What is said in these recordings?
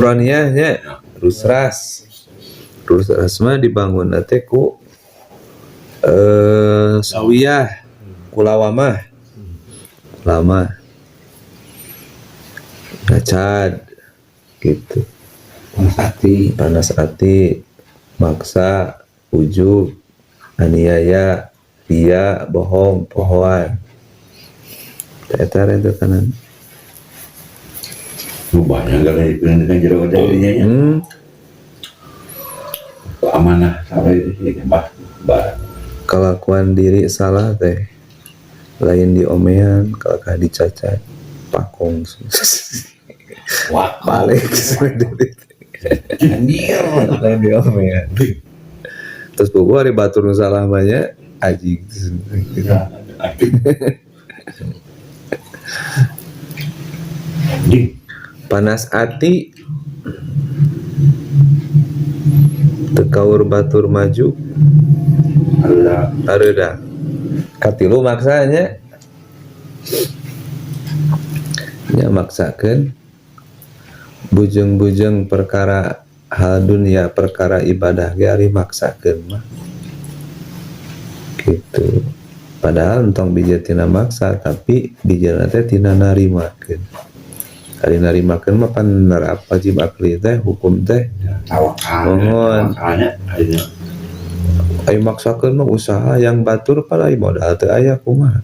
Roniah nya Rusras. Rusras mah dibangun teh ku sawiyah kulawamah lama ngacad gitu. Panas hati. Panas hati, maksa, ujub, aniaya, ria, bohong, pohoan. Eta rentetan. Lu banyak gak dengan jero jadinya nya. Amanah sampai di sini bah bah. Kelakuan diri salah teh lain diomean, kalakah dicacat pakong. Wah, balik anjir. Lain diomean, terus buku hari batur nu salah mah nya aji gitu. Ya, anjing. Panas ati teu kaur batur maju. Ada. Areudah katilu maksanya nya maksakeun bujeng-bujeng perkara hal dunia, perkara ibadah ge ari maksakeun mah gitu. Padahal entong bija tina maksa, tapi bijana teh tina narimakeun. Ari narimakeun mah pan nerap wajib akli teh, hukum teh. Tawakal. Mohon. Tawakalnya ayeuna. Ayo maksakeun mah usaha yang batur pada modal teu aya kumaha.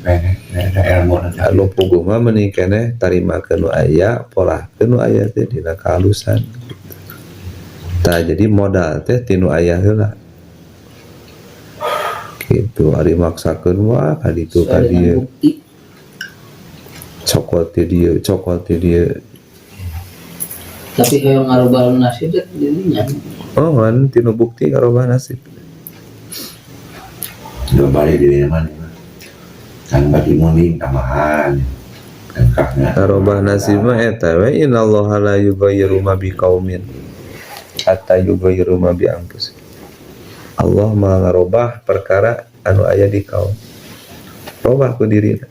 Pengen ada ilmu nanti. Anu puguh mah mending keneh tarimakeun nu aya, polahkeun nu aya teh dina kahalusan. Tah jadi modal teh tinu aya heula. Gitu, ari maksakeun wah ka ditu ka Sesuai dengan dieu. Bukti. Cokot ti dieu, cokot ti dieu. Tapi kayak ngarubah nasib teh dirinya. Oh, kan tinu bukti ngarubah nasib. Dua balik diri mana? Kan bagi muning tambahan. Lengkapnya. Ngarubah nasib mah eta we innallaha la yughayyiru ma biqaumin hatta yughayyiru ma bi anfusihim. Allah maha ngarubah perkara anu aya di kaum. Robah ku dirina.